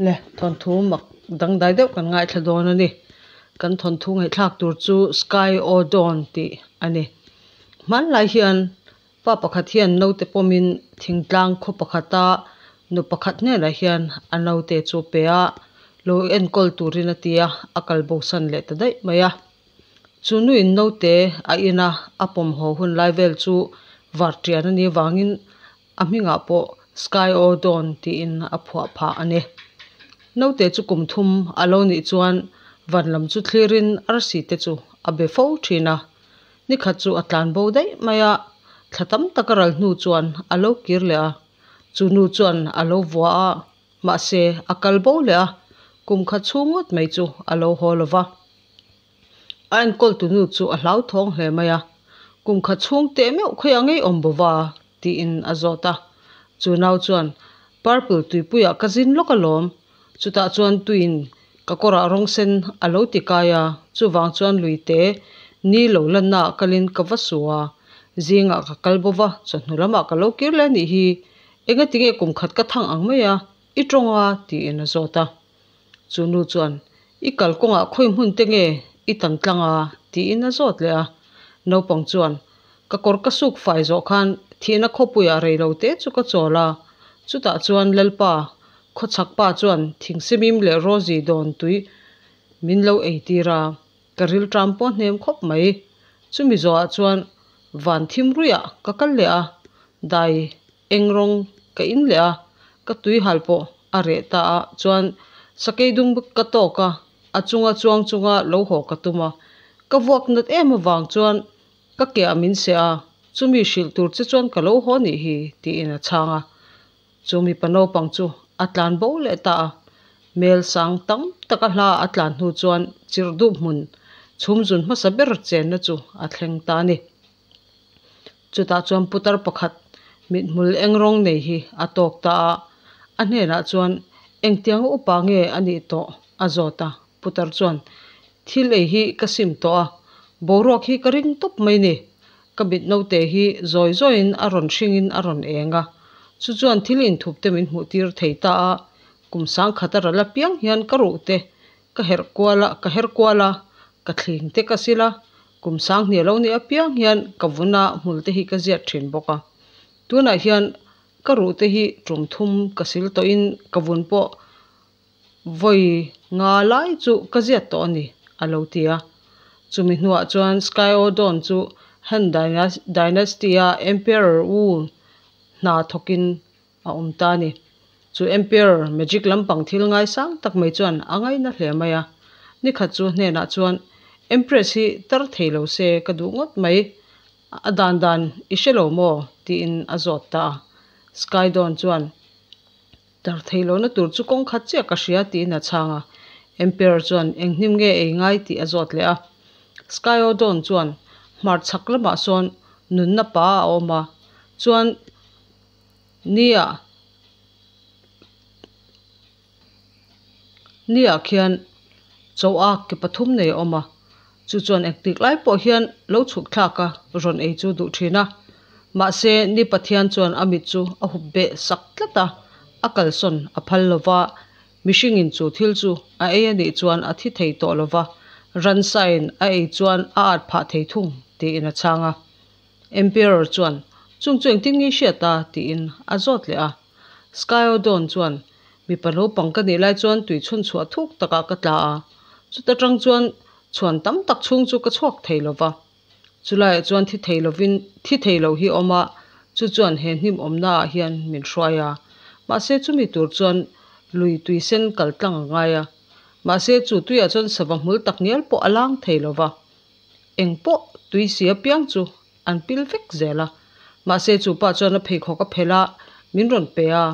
Le, thawnthu mak dangdai deuh kan ngaithla dawn a ni. Kan thawnthu ngaihthlak tur chu Sky O Dawn tih a ni. Hmanlai hian pa pakhat hian naute pawmin thingtlang khaw pakhata nu pakhat hnenah hian a naute chu a pe a, lo enkawl turin a ti a, a kal bosan leh ta daih mai a. Chu nuin naute a ina a pawm haw hun lai vel chu vartian a nih avangin A hmingah pawh Sky O Dawn tiin a phuah phah a ni. Naute chu kum thum a lo nih chuan van lam chu thlirin arsi te chu a be fo thin a. Nikhat chu a tlan bo daih mai a, thla tam tak a ral hnu chuan a lo kir leh a. Chu nu chuan a lo vua a, mahse a kal bo leh a, kum khat chhung ngawt mai chu a lo haw lo va. A enkawltu nu chu a hlauthawng hle mai a, Kum khat chhung teh meuh khawiah ngei awm bo va? tiin a zawt a. Chu nau chuan, Purple tuipuiah ka zin lawk alawm, chutah chuan tuiin ka kawrah rawng sen a lo ti kai a, chuvang chuan luite ni lo lannaah kalin ka va su a, zingah ka kal bo va, chawhnu lamah ka lo kir leh a nih hi, engatinge kum khat ka thang ang mai a, i tawng a? tiin a zawt a. Chu nu chuan, I kalkawngah khawi hmun te nge i tan tlang a? tiin a zawt leh a. Naupang chuan, Ka kawr ka suk fai zawh khan thihna khawpuiah rei lo te chu ka chawl a. Chutah chuan Lalpa, khawchhak pa chuan thingsemim leh Rosie dawn tui min lo ei tir a, ka rilṭam pawh hnem khawp mai. Chumi zawhah chuan van thim ruiah ka kal leh a, dai Eng rawng ka in leh a, ka tui hal pawh a reh ta a, chuan sakei dung ka tawk a, a chunga chuang chunga lo haw ka tum a, ka vuak nat em avang chuan ka ke ah min seh a, chumi hrilh tur che chuan ka lo haw nih hi tiin a chhang a, chu mipa naupang chu a tlan bo leh ta a, mel sang tam taka hla a tlan hnu chuan chirhdup hmun chhum zun hmasa ber chenna chu a thleng ta a ni. Chutah chuan putar pakhat mithmul eng rawng nei hi a tawk ta a, a hnenah chuan engtianga upa nge a nih tawh a zawt a, putar chuan thil ei hi ka sim tawh a, boruak hi ka ring tawp mai ni, ka mit naute hi zawi zawiin a rawn hringin a rawn eng a, chu chuan thil inthup te min hmuh tir thei ta a, kum sangkhat a ral apiang hian ka ruh te ka herh kual a, ka her kual a, ka thling te ka sil a, kum sanghnih a lo nih apiang hian ka vun a hmul te hi ka ziat thin bawk a. Tunah hian ka ruh te hi tum thum ka sil tawhin ka vun pawh vawi nga lai chu ka ziat tawh a ni, a lo ti a. Chumi hnuah chuan Skyodon chu Han Dynasty-a Emperor Wu hna thawkin a awm ta a ni. Chu Emperor magic lampang thil ngaisang tak mai chuan a ngaina hle mai a. Nikhat chu hnenah chuan, Empress hi tar thei lo se ka duh ngawt mai, a dan dan i hre lo maw? tiin a zawt ta a. Skydawn chuan, Tar thei lohna tur chu kawng khat chiah ka hria tiin a chhang a. Emperor chuan eng hnim nge ei ngai tih a zawt leh a. Skyodon chuan, Hmarchhak lamah sawn nunna pa a awm a, chuan Nia Nia khian chaw a ke pathum nei a awm a, chu chuan engtik lai pawh hian lo chhuk thlak a rawn ei chu duh thin a. Mahse, ni Pathian chuan a mit chu a hup beh sak tlat a, a kalsawn a phal lo va, mihringin chu thil chu a ei a nih chuan a thi thei tawh lo va, ransain a ei chuan a at phah thei thung tiin a chhang a. Emperor chuan, Chung chu engtin nge i hriat a? tiin a zawt leh a. Skyodon chuan, Mipa naupang ka nih lai chuan tui chhun chhuah thuk takah ka tla a, chuta tang chuan chhuan tam tak chhung chu ka chhuak thei lo va. Chulaiah chuan thi thei lovin thi thei lo hi a awm a, chu chuan he hnim awmnaah hian min hruai a. Mahse chumi tur chuan lui tui sen kal tlang a ngai a. Mahse chu tuiah chuan sava hmul tak ngial pawh a lang thei lo va. Eng pawh tui si apiang chu an pil vek zel a. Mahse chu pa chuan a pheikhawk a phelh a, min rawn pe a.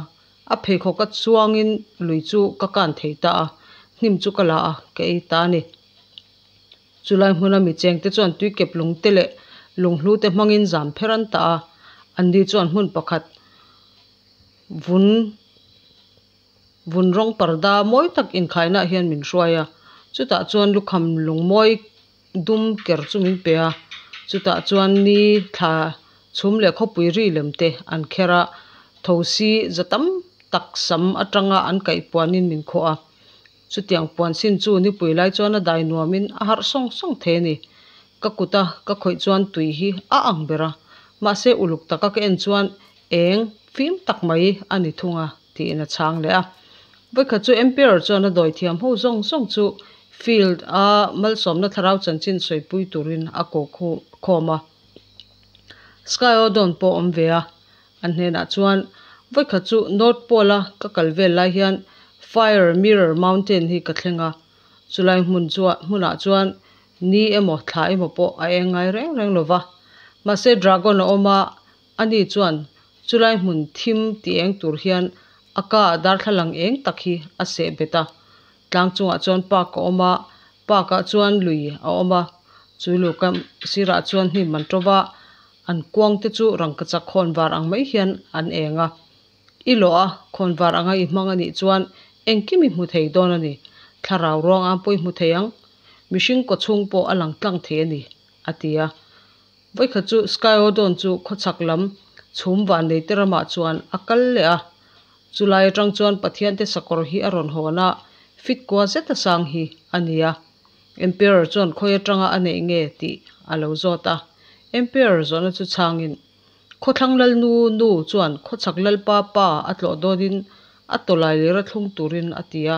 A pheikhawk a chuangin lui chu ka kan thei ta a, hnim chu ka la a, ka ei ta a ni. Chulai hmuna mi chengte chuan tuikep lungte leh lunghlu te hmangin zam pher an tah a, anni chuan hmun pakhat vun Vun rawng parda mawi tak inkhainaah hian min hruai a, chutah chuan lukham lungmawi dum ker chu min pe a, chutah chuan ni thla chhum leh khawpui ri lem te an kher a, thosi za tam tak sam atanga an kaih puanin min khuh a. Chutiang puan sin chu nipui lai chuan a dai nuamin a harh sawng sawng thei a ni. Ka kuta ka khawih chuan tui hi a ang ber a, mahse uluk taka ka en chuan eng fim tak mai a ni thung a, tiin a chhang leh a. Vawikhat chu Emperor chuan a dawi thiam ho zawng zawng chu field a malsawmna thlarau chanchin sawipui turin a ko khawm a. Skyodon pawh awm ve a, an hnenah chuan vawikhat chu North Pole a ka kal vel lai hian Fire Mirror Mountain hi ka thleng a, chulai hmun chuan hmunah chuan ni emaw thla emaw pawh a eng ngai reng reng lo va. Mahse Dragon a awm a, ani chuan chulai hmun thim ti eng tur hian a ka ah darthlalang eng tak hi a seh bet a. Tlang chungah chuan park a awm a, park ah chuan lui a awm a, chu lui kam sirah chuan hnim an tawp a, an kuang te chu rangkachak khawn var ang mai hian an eng a. I lawh a, khawn var anga i hmang a nih chuan engkim i hmu thei dawn a ni. Thlarau ruang ang pawh i hmu thei ang. Mihring kaw chhung pawh a lang tlang thei a ni, a ti a. Vawikhat chu Skyodon chu khawchhak lam chhum vannei te ramah chuan a kal leh a. Chulai atang chuan Pathian te sakawr hi a rawn hawn a, fit kua zet a sang hi a ni a. Emperor chuan khawi atanga a neih nge tih a lo zawt a. Emperor zawhna chu chhangin, Khawthlang Lalnu nu chuan khawchhak Lalpa pa a tlawh dawnin a tawlai lir a thlung turin a ti a.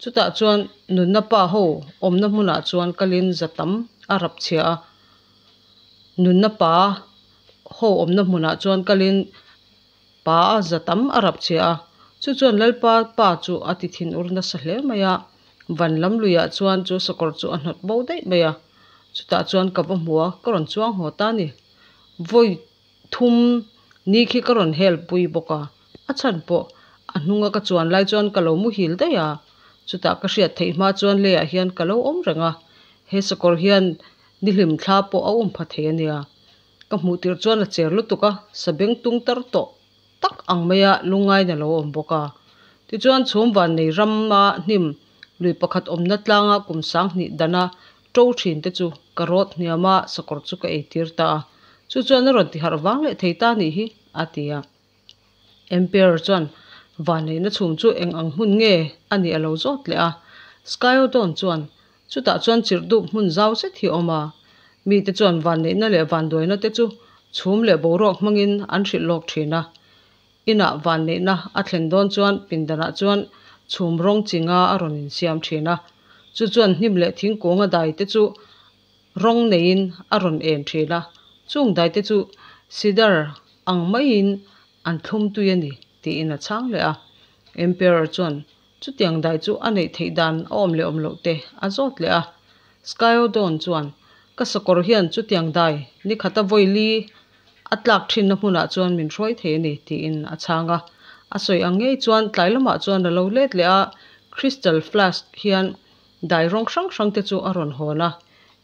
Chutah chuan nunna pa ho awmna hmunah chuan kalin za tam a rap chhia a. Nunna pa ho awmna hmunah chuan kalin pa a za tam a rap chhia a. Chu chuan Lalpa pa chu a ti thin ur nasa hle mai a. Van lam luiah chuan chu sakawr chu a hnawt bo daih mai a. Chutah chuan ka va hmu a, ka rawn chuang haw ta a ni. Vawi thum ni khi ka rawn hel pui bawk a, a chhan pawh a hnunga ka chuan lai chuan ka lo muhil daih a, chutah ka hriat theih hma chuan leiah hian ka lo awm reng a, he sakawr hian nihlim thla pawh a um pha thei a nia. Ka hmuh tirh chuan a cher lutuk a, sabeng tung tar tawh tak ang maia lungngain a lo awm bawk a. Tichuan chhum vannei rama hnim lui pakhat awmna tlanga kum sanghnih dana to thin te chu ka rawt hniam a, sakawr chu ka eitir ta a. Chu chuan a rawn ti harh vang leh thei ta nih hi, a ti a. Emperor chuan vanneihna chhum chu eng ang hmun nge a nih a lo zawt leh a. Skyodon chuan chutah chuan chirh dup hmun zau zet hi a awm a. Mite chuan vanneihna leh vanduaina te chu chhum leh boruak hmangin an hrilh lawk thin a. Inah vanneihna a thlen dawn chuan pindanah chuan chhum rawng chi nga a rawn insiam thin a. Chu chuan hnim leh thingkung a dai te chu rawng neiin a rawn en thin a. Chung dai te chu cedar ang maiin an thlum tui a ni tiin a chhang leh a. Emperor chuan chutiang dai chu a neih theih dan a awm leh awm loh te a zawt leh a. Skyodon chuan, Ka sakawr hian chutiang dai ni khata vawi li A tlak thinna hmunah chuan min hruai thei a ni, tiin a chhang a. A sawi ang ngei chuan tlai lamah chuan a lo let leh a, crystal flask hian dai rawng hrang hrang te chu a rawn hawn a.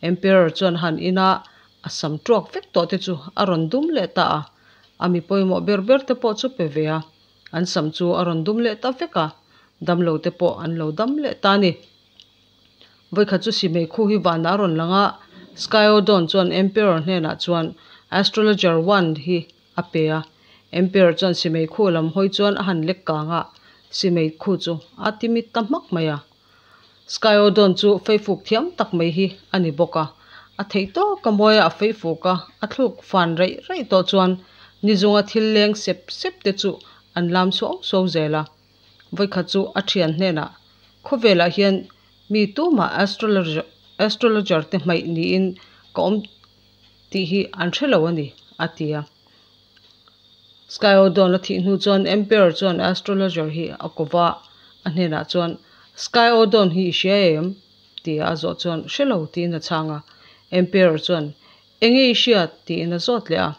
Emperor chuan han ina a sam tuak vek tawh te chu a rawn dum leh ta a. A mi pawimawh ber ber te pawh chu pe ve a, an sam chu a rawn dum leh ta vek a, damlo te pawh an lo dam leh ta a ni. Vawikhat chu Simei khu hi vanah a rawn lang a, Skyodon chuan Emperor hnenah chuan Astrologer Wand hi a pe a. Emperor chuan Simei khu lam hawi chuan a han lek kang a, Simei khu chu a ti mit ta hmak mai a. Skyodon chu feifuk thiam tak mai hi a ni bawk a, a theih tawk a mawi a, a feifuk a, a thluk fan raih raih tawh chuan nizunga thil leng sep sep te chu an lam suau suau zel a. Vawikhat chu a thian hnenah khawvelah hian mi tumah astrologer te hmaih niin ka awm tih hi an hre lo a ni, a ti a. Skyodon a thih hnu chuan Emperor chuan astrologer hi a ko va, a hnenah chuan, Skyodon hi i hria em? tia a zawh chuan hre lo tiin a chhang a. Emperor chuan, Enge i hriat? tiin a zawt leh a.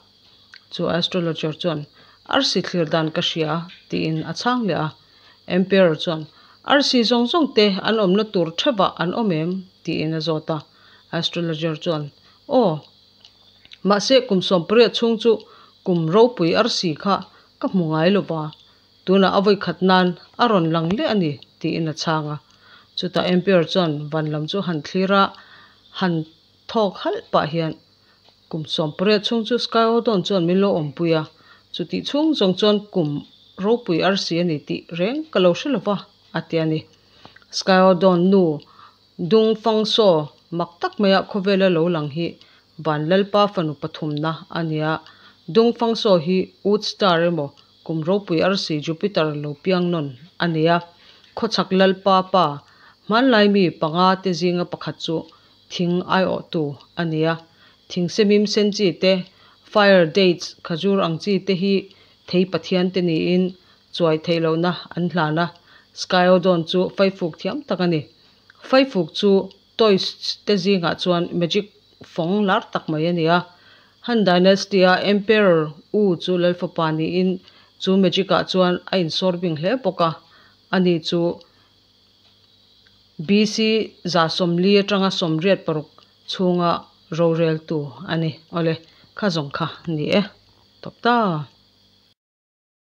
Chu astrologer chuan, Arsi thlir dan ka hria, tiin a chhang leh a. Emperor chuan, Arsi zawng zawng te an awmna tur theuhah an awm em? tiin a zawt a. Astrologer chuan, Aw. Mahse kum 18 chhung chu kum ropui arsi kha ka hmu ngai lo va, tunah a vawikhat nan a rawn lang leh a ni, tiin a chhang a. Chutah Emperor chuan van lam chu han thlir a, han thawk halh pah hian, Kum 18 chhung chu Skyodon chuan min lo awmpui a, chutih chhung zawng chuan kum ropui arsi a ni tih reng ka lo hre lo va, a ti a ni. Skyodon nu Dung Fang Saw mak tak maia khawvela lo lang hi Van Lalpa fanu pathumna a ni a. Dung Fang Saw hi Wood Star emaw kum ropui arsi Jupiter lo piang nawn a ni a. Khawchhak Lalpa pa hmanlai mi panga te zinga pakhat chu thing aiawhtu a ni a. Thing semim sen chi te, fire dates, khajur ang chi te hi thei pathian te niin chuai theih lohna an hlan a. Skyodon chu faifuk thiam tak a ni. Faifuk chu Toists te zingah chuan magic fawng lar tak mai a ni a. Han Dynasty-a Emperor Wu chu lalfapa niin chu magic-ah chuan a insawr bing hle bawk a. Ani chu BC 140 atanga 86 chhunga roreltu a ni. Awle, kha zawng kha ni e. Tawp ta.